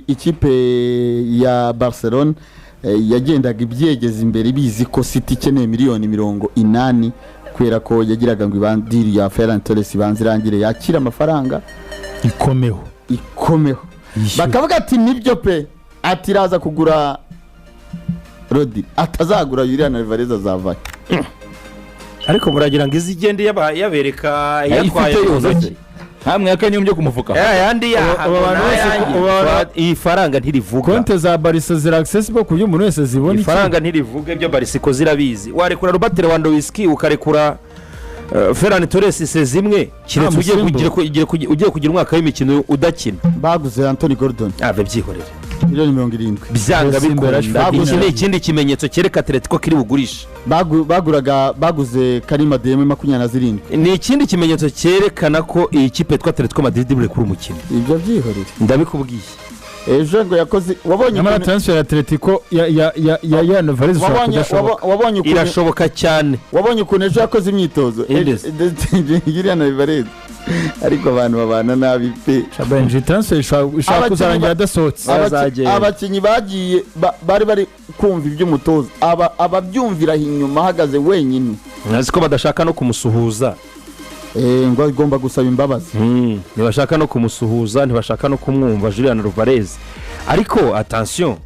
Ikipe ya Barcelona yagendaga ibyegeza imbere, bizi ko City ikeneye miliyoni 80, kubera ko yagiraga ngo deal ya Ferran Torres ibanze irangire, yakire amafaranga, ikomeho. Ikomeho. Yishyure. Bakavuga ati nibyo pe, ati iraza kugura Rodri, atazagura Julian Alvarez azavayo. Ariko muragira ngo izi igende yabereka yatwaye Ayifite mu yose ntoki. se? Ntamwe yakanyombye ku mufuka. Yandi Ubu abantu bose- ubu iyi faranga ntirivuga. Konte za Barça ziri accessible ku buryo umuntu wese zibona iki? Ifaranga ntirivuga. Ibyo Barça ikoze irabizi. Warekura Robert Lewandowski, ukarekura Ferran Torres, se zimwe keretse ugiye musimbura. ugiye kugira umwaka w'imikino udakina. Baguze Anthony Gordon. Ave, byihorere. Miliyoni 70. Byanga Simba bikunda. Rashford. Iki ni ikindi kimenyetso cyereka Atletico kiri bugurishe. Baguraga, baguze Karim Adeyemi 27. Ni ikindi kimenyetso cyerekana ko iyi kipe yitwa Atletico Madrid burekura umukino. Ibyo byihorere. Ndabikubwiye. Ejo ngo yakoze, wabonye Nyamara transfer ya Atletico ya Julian Alvarez ishobora kudashoboka. Wabonye ukuntu Irashoboka cyane. Wabonye ukuntu ejo yakoze imyitozo? Indes. Julian Alvarez, ariko abantu babana nabi pe. Benji, transfer ishobora kuzarangira adasohotse. Bazagenda. Abakinnyi bagiye bari kumva iby'umutoza, ababyumvira inyuma ahagaze wenyine. Ntazi ko badashaka no kumusuhuza. Ngo agomba gusaba imbabazi. Ntibashaka no kumusuhuza, ntibashaka no kumwumva Julian Alvarez. Ariko attention,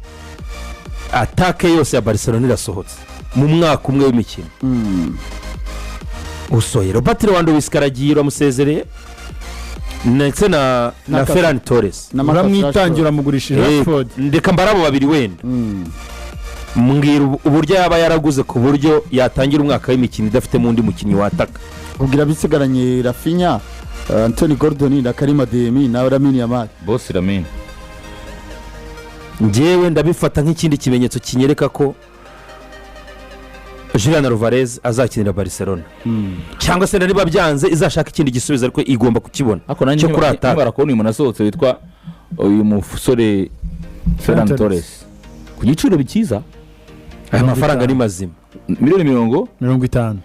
attaque yose ya Barcelona irasohotse mu mwaka umwe w'imikino. Usoye Robert Lewandowski aragiye, uramusezereye, ndetse na Ferran Torres. Na Marcus Uramwitangira, Rashford. uramugurishije Rashford. Ndeka mbare abo babiri wenda. Mbwira uburyo yaba yaraguze ku buryo yatangira umwaka w'imikino idafitemo undi mukinnyi wataka. Ubwira bisigaranye Raphinha, Anthony Gordon na Karim Adeyemi na Lamine Yamal. Boss Lamine. Njyewe ndabifata nk'ikindi kimenyetso kinyereka ko Julian Alvarez azakinira Barcelona, cyangwa se niba byanze izashaka ikindi gisubizo, ariko igomba kukibona Ariko nanjye cyo kuri attaque. Nkimara kubona uyu muntu asohotse witwa uyu musore Ferran Torres. Torres ku giciro cyiza. Aya mafaranga ni mazima. Miliyoni mirongo 50.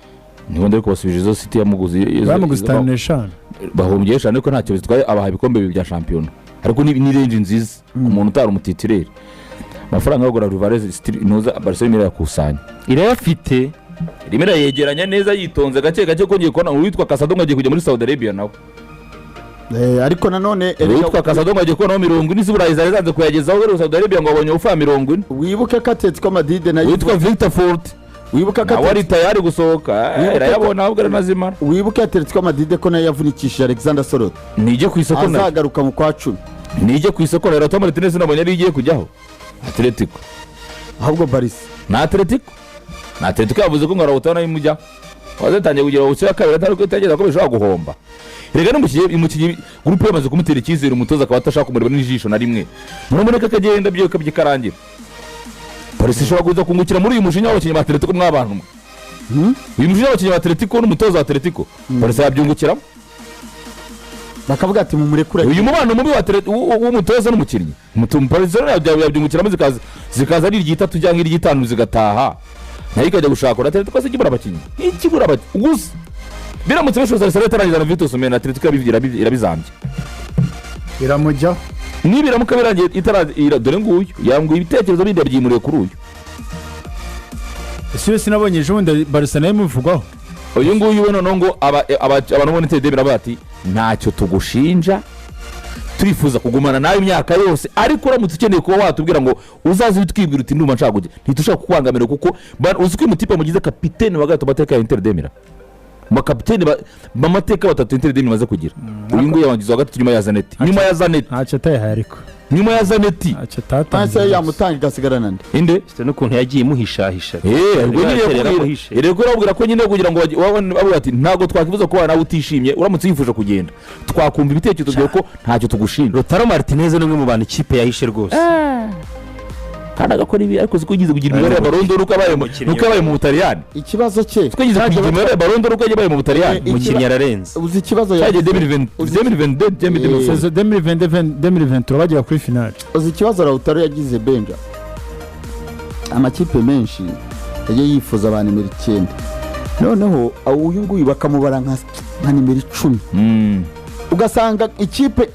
Niho ndari kubasubije izo City yamuguze Bamuguze 55. Bahombye 5, ariko ntacyo bitwaye, abaha ibikombe bibiri bya shampiyona. Ariko ni range nziza ku muntu utari umutitulaire. Amafaranga yo kugura Alvarez, ntuza Barcelona irayakusanya. Irayafite. Irimo irayegeranya neza yitonze gake gake, ko ngiye kubona uwitwa Casado ngo agiye kujya muri Saudi Arabia nawe. Ariko nanone Uwitwa Casado ngo agiye kubonaho 40 z'Uburayi zari zanze kuyagezaho, rero Saudi Arabia ngo abonye ufa 40. Wibuke ko Atletico Madrid nayo Uwitwa Victor Fort wibuke ko nawe ari tayari gusohoka. Irayabona ahubwo aranazimara. Wibuke Atletico Madrid ko nayo yavunikishije Alexander Sorloth. Nijye ku isoko nayo. Azagaruka mu kwa 10. Nijye ku isoko rero. Lautaro Martinez nabonye ari igiye kujyaho Atletico. Ahubwo Barça Na Atletico yavuze ko ngo Lautaro nayo imujyaho, wazatangiye kugira option ya kabiri, atari ko itegereza ko bishobora guhomba. Rega n'umukinnyi, umukinnyi groupe yamaze kumutera icyizere, umutoza akaba atashaka kumureba n'ijisho na rimwe, murabona akagenda byo bikarangira. Barça ishobora kuza kungukira muri uyu mujinya w'abakinnyi ba Atletico. Mw'abantu mwe, uyu mujinya w'abakinnyi ba Atletico n'umutoza wa Atletico, Barça yabyungukiramo. Bakavuga ati mumurekure. Uyu mubano mubi w'umutoza n'umukinnyi, Barcelona yabyungukiramo, zikaza ari iry'itatu cyangwa iry'itanu, zigataha nayo ikajya gushaka. Atletico se ikibura abakinnyi? Ntikibura abakinnyi. Gusa biramutse bishobotse Arsenal itarangiza na Victor Osimhen, Atletico irabizambye. Iramujyaho. Nibiramuka birangiye dore nguyu yanguye ibitekerezo bindi yabyimuriye kuri uyu. Ese iyo sinabonye ejo bundi Barça nayo imuvugwaho? Uyu nguyu we noneho ngo abantu bo muri baravuga ati ntacyo tugushinja, turifuza kugumana nawe imyaka yose, ariko uramutse ukeneye kuba watubwira ngo uzaze utwibwira uti ndumva nshaka kujya, ntitushaka kukubangamira, kuko uzi ko uyu mutipe mugize kapitene wa gatatu mateka ya Inter de Milan, mu bakapitene b'amateka batatu Inter de Milan imaze kugira, uyu nguyu yabangiza wa gatatu nyuma ya Zanetti, nyuma ya Zanetti. Ntacyo atayihaye ariko. Nyuma ya Zanetti. Ntacyo atatanze. Ese yamutanga igasigarana nde? Inde? Bitewe n'ukuntu yagiye imuhishahisha. Ubwo nyine Yari yakubwira yaramuhishe. Rero urabwira ko nyine kugira ngo bavuga ati ntabwo twakwifuza kubana nawe utishimye, uramutse wifuje kugenda twakumva ibitekerezo byawe, ko ntacyo tugushinja. Lautaro Martinez ni umwe mu bantu ikipe yahishe rwose. Kandi agakora ibi, ariko siko yigize kugira imibare ya Ballon d'Or uko yabaye Umukinnyi. nuko yabaye mu Butaliyani. Ikibazo cye Siko yigize kugira imibare ya Ballon d'Or uko yabaye mu Butaliyani. Umukinnyi ararenze. Uzi ikibazo Cyagiye yagize? 2020, 2022, 2023. Saison 2022 2023 bagera kuri finale. Uzi ikibazo Lautaro yagize, Benja? Amakipe menshi yagiye yifuza ba nimero 9, noneho uyu nguyu bakamubara nka nimero 10. Ugasanga ikipe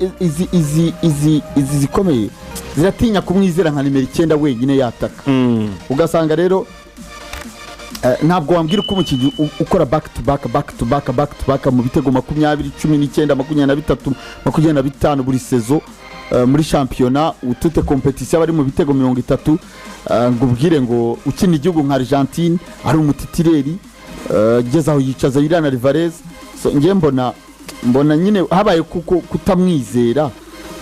izi zikomeye. Ziratinya kumwizera nka nimero 9 wenyine yataka. Ugasanga rero ntabwo wambwira uko umukinnyi ukora back to back, back to back, back to back mu bitego 20, 19, 23, 25 buri saison muri shampiyona, utute compétition bari mu bitego 30, ngo ubwire ngo ukina igihugu nka Argentine ari umu titulaire, ageze aho yicaza Julian Alvarez. So njye mbona nyine habaye kuko kutamwizera,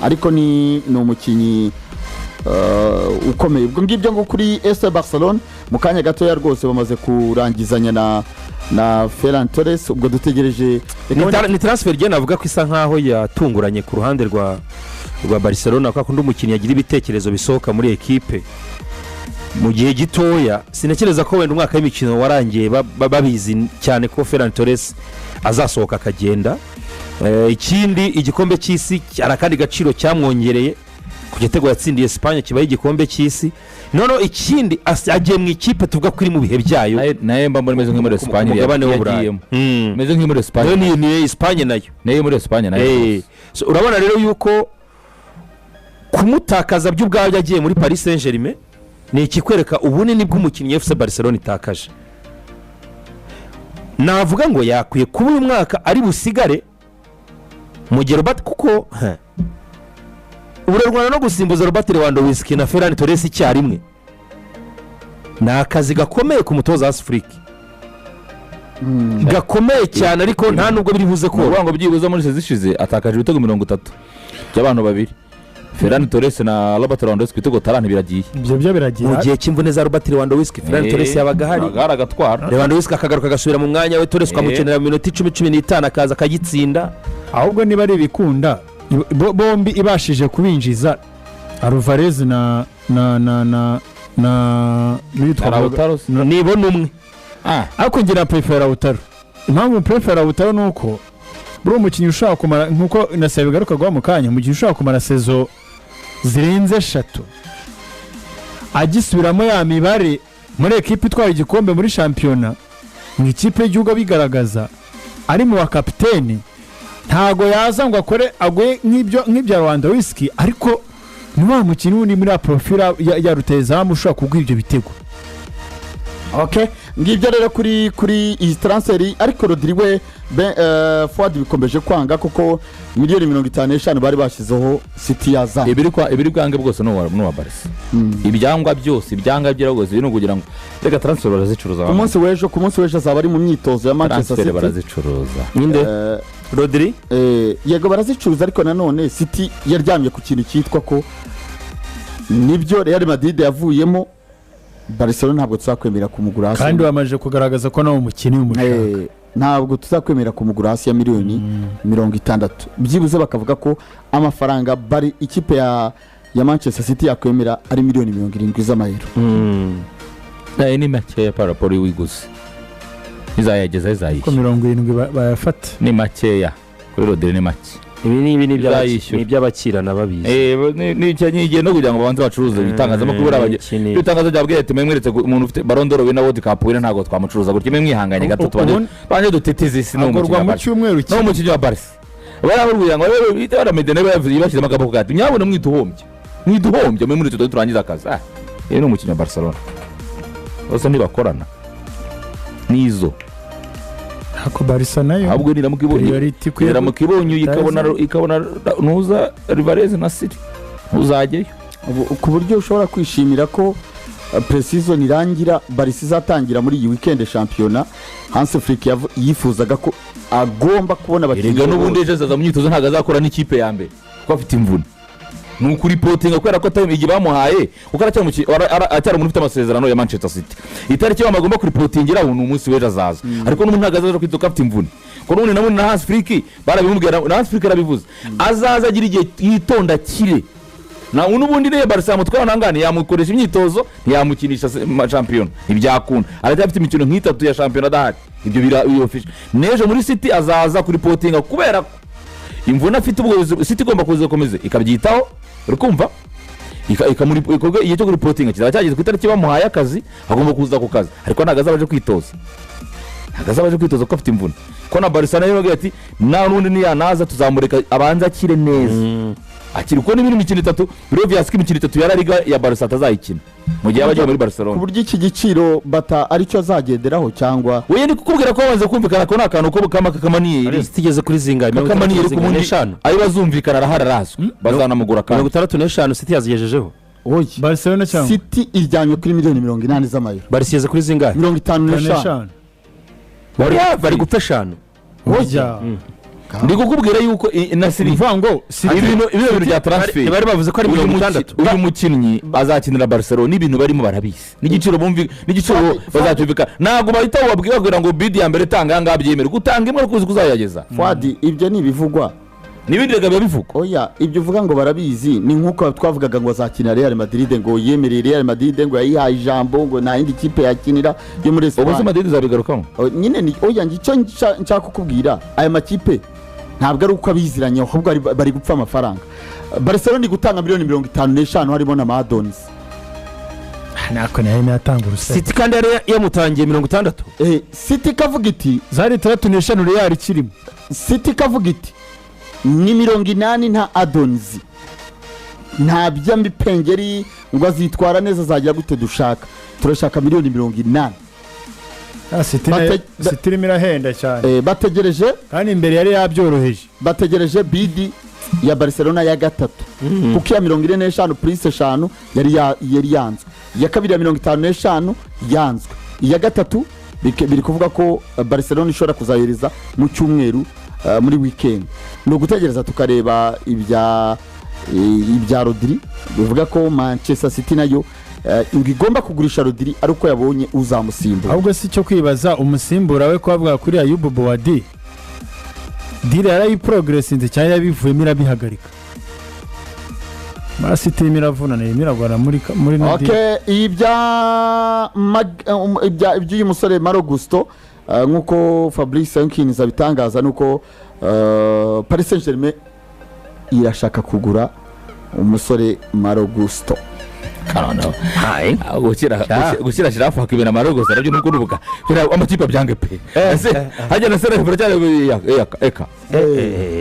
ariko ni umukinnyi ukomeye. Ubwo ngibyo ngo kuri FC Barcelona mu kanya gatoya rwose bamaze kurangizanya na Ferran Torres, ubwo dutegereje. Ni transfer igenda navuga ko isa nkaho yatunguranye ku ruhande rwa Barcelona, kuko undi umukinnyi agira ibitekerezo bisohoka muri ekipe mu gihe gitoya. Sintekereza ko wenda umwaka w'imikino warangiye babizi cyane ko Ferran Torres azasohoka akagenda. Ikindi, igikombe cy'isi hari akandi gaciro cyamwongereye ku gitego yatsindiye Espagne kibaye igikombe cy'isi. Noneho ikindi, agiye mu ikipe tuvuga ko iri mu bihe byayo Nayo mba mbona imeze nk'iyo muri ku Espagne mugabane w'Uburayi. yagiyemo. Imeze nk'iyo muri Espagne. Nayo ni Espagne nayo. Nayo muri Espagne nayo. So, urabona rero yuko kumutakaza by'ubwabyo agiye muri Paris Saint Germain ni ikikwereka ubunini bw'umukinnyi FC Barcelona itakaje. Navuga ngo yakwiye kuba uyu mwaka ari busigare mu gihe Robert, kuko urarwana no gusimbuza Robert Lewandowski na Ferran Torres icyarimwe, ni akazi gakomeye ku mutoza Hansi Flick, gakomeye cyane, ariko nta nubwo biri buze Ni koroha. ukuvuga ngo byibuze muri saison ishize atakaje ibitego 30 by'abantu babiri, Ferran Torres na Robert Lewandowski. Ibitego 30 biragiye. Ibyo byo biragiye. Mu gihe cy'imvune za Robert Lewandowski, Ferran Torres yabaga ahari. Ahari agatwara. Lewandowski akagaruka agasubira mu mwanya we, Torres ukamukenera mu minota 10, 15, akaza akagitsinda. Ahubwo niba ari ibikunda bombi ibashije kubinjiza, Alvarez na n'uwitwa Lautaro. Nibona umwe. Ariko ngira prefera Lautaro. Impamvu prefera Lautaro ni uko buri umukinnyi ushobora kumara, nkuko na bigaruka mu kanya, umukinnyi ushobora kumara saison zirenze 3 agisubiramo ya mibare muri ekipa itwara igikombe muri shampiyona, mu ikipe y'igihugu abigaragaza ari mu bakapiteni. Ntago yaza ngo akore agwe nk'ibyo nk'ibya Lewandowski, ariko ni wa mukinnyi wundi muri ya profile ya rutahizamu ushobora kuguha ibyo bitego. Okay, ngibyo rero kuri iyi transfer. Ariko Rodri we Fuad, bikomeje kwanga kuko miliyoni 55 bari bashyizeho City yaza. Ibiri bwange bwose ni uwa Barca, ibyangwa byose, ibyanga byiragoze ni ukugira ngo reka transfer barazicuruza. Ku munsi w'ejo azaba ari mu myitozo ya Manchester Transfer City. barazicuruza. Ninde? Rodri? Yego, barazicuruza, ariko nanone City yaryamye ku kintu cyitwa ko nibyo Real Madrid yavuyemo, Barcelona ntabwo tuzakwemera kumugura hasi. Kandi bamaze kugaragaza ko nawe umukinnyi umushaka. Ntabwo tuzakwemera kumugura hasi ya miliyoni 60 byibuze. Bakavuga ko amafaranga bari ikipe ya Manchester City yakwemera ari miliyoni 70 z'amayero. Nayo ni makeya par rapport y'uwiguze izayageza Ko izayishyura. 70 bayafata. Ni makeya kuri Rodri, ni make. Ibi ni Izayishyura. ni iby'abakirana babizi. Ni igihe no kugira ngo babanze bacuruze ibitangazamakuru buriya Iki ni- ibitangazo byabwiye ati mweretse umuntu ufite Ballon d'Or wina World Cup wina, ntabwo twamucuruza gutya, mwe mwihanganye gato tubanze banze dutitize isi. Ni umukinnyi Agurwa wa mu Barca. cyumweru Ni kimwe. umukinnyi wa Barca, barababwira ngo bita baramedene bashyizemo akaboko gati nyabona mwituhombye, mwituhombye mwe muri tudo turangiza akazi. Uyu ni umukinnyi wa Barcelona, bose ntibakorana nizo. Ako Barca nayo Ahubwo niramuka ibonye priority ikwiye niramuka ibonye ikabona nuza Alvarez na City ntuzajyeyo. Ku buryo ushobora kwishimira ko pre-season irangira, Barca izatangira muri iyi weekend shampiyona. Hans Flick yifuzaga ko agomba kubona abakinnyi Erega n'ubundi bose. Ejo azaza mu myitozo, ntabwo azakora n'ikipe ya mbere kuko afite imvune. Ni ukuripotinga kubera ko time igihe bamuhaye, kuko aracyari umuntu ufite amasezerano ya Manchester City. Itariki bamwe agomba kuripotingiraho ni umunsi w'ejo azaza, ariko n'ubundi ntabwo azaza kwitoka afite imvune, kuko n'ubundi nabone na Hans Flick barabimubwira, na Hans Flick arabivuze, azaza agira igihe yitonda akire. Na n'ubundi niyo Barca yamutwara nangane yamukoresha imyitozo, ntiyamukinisha shampiyona, ntibyakunda. Aracyafite imikino nk'itatu ya shampiyona adahari. Ibyo bira official. N'ejo muri City azaza kuripotinga kubera ko imvune afite, ubwo City igomba kuza gukomeza ikabyitaho, uri kumva, igihe cyo kuripotinga kizaba cyageze ku itariki bamuhaye akazi. Agomba kuza ku kazi, ariko ntabwo azaba aje kwitoza, ntabwo azaba aje kwitoza kuko afite imvune. Ko na Barca nayo yababwiye ati nta n'undi niyanaza tuzamureka abanze akire neza. Akiri kuko n'ibindi mikino itatu biri obvious ko imikino itatu ya La Liga ya Barca atazayikina mu gihe yaba agiye muri Ku Barcelona. buryo iki giciro bata aricyo azagenderaho cyangwa? We ni kukubwira ko bamaze kumvikana ko nta kantu ko kama kakamaniyeri. City igeze kuri zingahe? Kakamaniyeri ku bundi 65. Ayo bazumvikana arahari, arazwi, bazanamugura Mirongo kandi. 65 City yazigejejeho. Oya. Barcelona cyangwa City iryamye kuri miliyoni 80 z'amayero. Barca igeze kuri zingahe? 55. 5. Bari gupfa eshanu. Oya. Ndi kukubwira yuko Nasiri Uvuga ngo City ibintu bya transfer Ntibari bavuze ko ari uyu 60? Uyu mukinnyi azakinira Barcelona, n'ibintu barimo barabizi, n'igiciro bumvi, n'igiciro bazacyumvikana. Ntabwo bahita babwira ngo bid ya mbere tanga aya ngaya byemere gutanga imwe, ariko uzi ko uzayageza. Fwadi, ibyo ni ibivugwa. N'ibindi reka biba bivugwa. Oya, ibyo uvuga ngo barabizi ni nk'uko twavugaga ngo azakinira Real Madrid, ngo yemereye Real Madrid, ngo yayihaye ijambo, ngo nta yindi kipe yakinira yo muri Ubu se Espagne. Madrid izabigarukamo? O, nyine ni oya, njye icyo nshaka kukubwira, aya makipe ntabwo ari uko abiziranye, ahubwo bari gupfa amafaranga. Barcelona iri gutanga miliyoni 55 harimo na ma add-ons. Ntako nayo natanga urusenda. City kandi yari yamutangiye 60. City ikavuga iti Zari 65 Real ikirimo. City ikavuga iti ni 80 nta add-ons, nta by'amipengeri, ngo azitwara neza, azajya gute, dushaka, turashaka miliyoni 80. Ah, City City irimo irahenda cyane. Bategereje Kandi imbere yari yabyoroheje. Bategereje bid ya Barcelona ya gatatu, kuko iya 45 plus eshanu yari yanzwe, iya kabiri ya 55 yanzwe, iya gatatu biri kuvuga ko Barcelona ishobora kuzayohereza mu cyumweru, muri weekend. Ni ugutegereza tukareba ibya Rodri. Bivuga ko Manchester City nayo ngo igomba kugurisha Rodri ari uko yabonye uzamusimbura. Ahubwo si cyo kwibaza umusimbura we, ko bavuga kuri Ayubu Bouaddi, deal yarayiprogressinze cyangwa yabivuyemo irabihagarika? City irimo iravunana, irimo iragwana muri no deal. Okay, iby'uyu musore Malo Gusto, nk'uko Fabrice Hankins abitangaza, nuko Paris Saint-Germain irashaka kugura umusore Malo Gusto. Gushyira shirafu hakibera Malo Gusto nabyo nubwo nubuga amakipe abyange pe. Ese hajya na Serge baracyari eka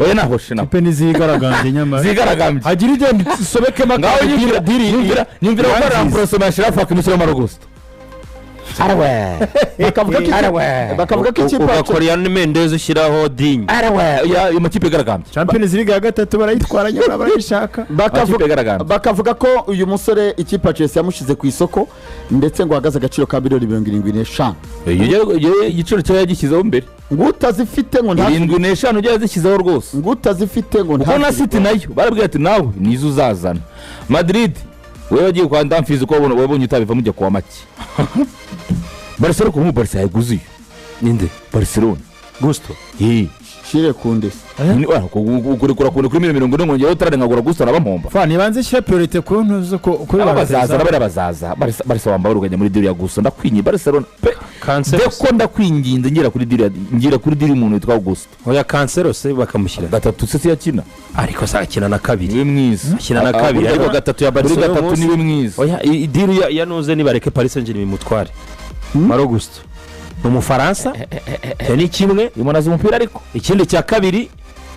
oya, nahoshe naho. Ipe ntizigaragambye nyamara. Zigaragambye. Hagira igenda isobekemo. Ngaho nyumvira, nyumvira, nyumvira gukora remplacement ya Shirafu akimushyira Malo Gusto. Arawe. Bakavuga ko ikipe Ugakora iya Mendez, ushyiraho Digne. Arawe, ayo makipe igaragambye. Champions League ya gatatu barayitwara nyamara barayishaka. Amakipe igaragambye. Bakavuga ko uyu musore ikipe ya Chelsea yamushyize ku isoko, ndetse ngo ahagaze agaciro ka miliyoni 75. Igiciro cyayo yagishyizeho mbere. Ngo utazifite ngo nta 75 ujya yazishyizeho rwose. Ngo utazifite ngo Kuko na City nayo barabwira ati nawe nizo uzazana. Madrid wowe wagiye kwa Dumfries, uko wabonye utabivamo ujya kuwa make. Barcelona kumu Barca yayiguze uyu. Ninde? Barcelona. Gusto. Eh. Shire kunde. Ukurekura kunde kuri miliyoni 40 ngo ngewe utararenga Gusto nabamomba. Fa nibanze ishyira priorité ku ntuzo kuri Aba bazaza nabo bazaza. Barca wambaye uruganya muri deal ya Gusto, ndakwinye Barcelona pe. Cancelo. Deko ndakwinginze, ngira kuri deal ngira kuri deal y'umuntu witwa Augusto. Oya, Cancelo se bakamushyira. Gatatu se yakina? Ariko se akina na kabiri. Niwe mwiza. Akina na kabiri, ariko gatatu ya Kuri Barcelona gatatu niwe mwiza. Oya, i deal ya nuze nibareke Paris Saint-Germain imutware. Malo Gusto ni Umufaransa, icyo ni kimwe. Uyu muntu azi umupira ariko. Ikindi cya kabiri,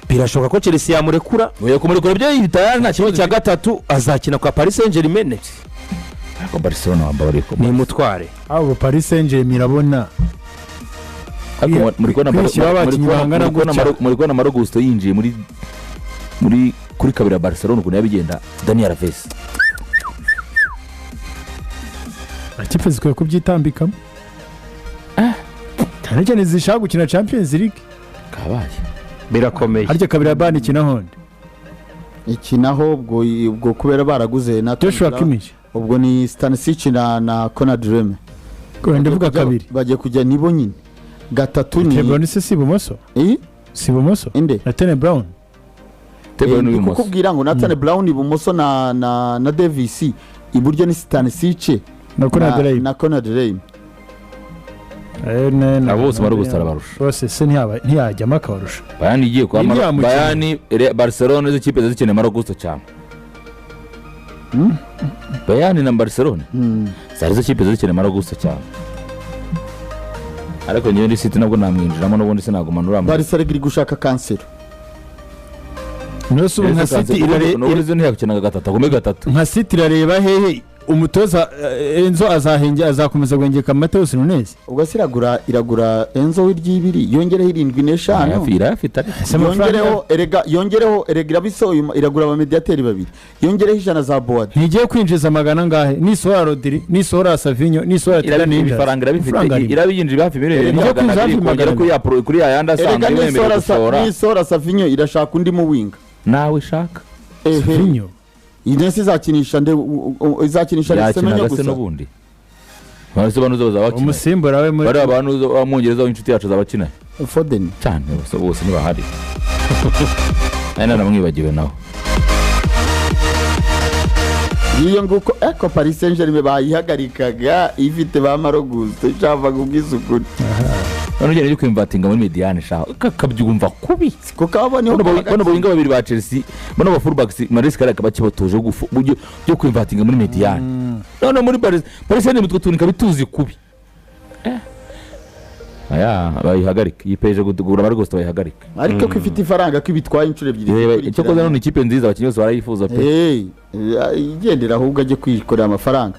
birashoboka ko Chelsea yamurekura. Oya, kumurekura byo yitaya nta Ikindi kibazo. cya gatatu, azakina kwa Paris Saint-Germain. Ariko Barcelona wambaye ariko. Ni mutware. Ahubwo Paris Saint-Germain irabona Ariko muri kubona kwishyura abakinnyi bangana gutya. Muri kubona Malo Gusto yinjiye muri kuri kabiri ya Barcelona ukuntu yabigenda Daniel Alves. Ikipe zikwiye kubyitambikamo cyane cyane zishaka gukina Champions League. Kabaye. Birakomeye. Harya kabiri ya Bayern ikina honde? Ikinaho ubwo kubera baraguze na Joshua Kimmich. Ubwo ni Stanisic na Konrad Laimer. Ndavuga kabiri. Bagiye kujya nibo nyine, gatatu ni Brown se si ibumoso? Eh? Si ibumoso? Inde? Na Tene Brown. Teguwe Ndi n'ibumoso. kukubwira ngo Nathan Brown ibumoso na Davis iburyo, ni Stanisic na Konrad Laimer. Na Konrad Laimer. Abo bose bari gusa arabarusha. Bose se ntiyajyamo akabarusha? Bayern igiye kwa Indi yamukina. Bayern, Barcelona izo kipe zikeneye Malo Gusto cyane. Bayern na Barcelona zari zo kipe zikeneye Malo Gusto cyane. Ariko ngewe ndi City nabwo namwinjiramo n'ubundi sinagumana uriya Barca iri gushaka Cancelo. Mbese ubu nka City N'ubu ntiyakinaga gatatu, agume gatatu. Nka City irareba hehe? Umutoza Enzo azahenge, azakomeza guhengeka Matheus Nunes. Ubwo se iragura Enzo w'iryibiri, yongereho 75. Irayafite ariko. Ese amafaranga- Yongereho erega, yongereho erega, irabisohoye, iragura abamediyateri babiri, yongereho 100 za Boadi. Ntigiye kwinjiza magana angahe nisohora Rodri, nisohora Savinho, nisohora Irabifite Tijjani? ibifaranga, irabifite. Amafaranga arimo. Irabiyinjira hafi miliyoni Erega magana kwinjiza abiri hafi kongera magana kuri ya kuri ya yandi Erega asanzwe yemerewe gushora. Nisohora Savinho, irashaka undi mu winga. Nawe ishaka. Ehe. Savinho. Inesi izakinisha nde? Izakinisha Semenyo Yakinaga se gusa? N'ubundi bose banuze bazaba bakina. Umusimbura we muri Bariya bantu b'Umwongereza w'inshuti yacu azaba akina. Foden. Cyane, bose bose ntibahari, nari naramwibagiwe nawe. Ngiyo nguko eko Paris Saint Germain bayihagarikaga ifite ba Malo Gusto, ishavaga ubwisukure. None ugenda uri kwimvatinga muri médiane shaho, kabyumva kubi. Kuko abo niho. Bano bawinga babiri ba Chelsea, bano ba fullbacks, Maresca ariko bakibatuje buryo byo kwimvatinga muri médiane. None muri Paris Saint-Germain utwo tuntu ikaba ituzi kubi. Aya bayihagarike, yipeje kugura Malo Gusto, bayihagarike. Ariko ko ifite ifaranga, ko ibitwaye inshuro ebyiri Reba, zikurikiranye. icyo koza none ikipe nziza, abakinnyi bose barayifuza pe. Hey, igendera ahubwo ajye kwikorera amafaranga.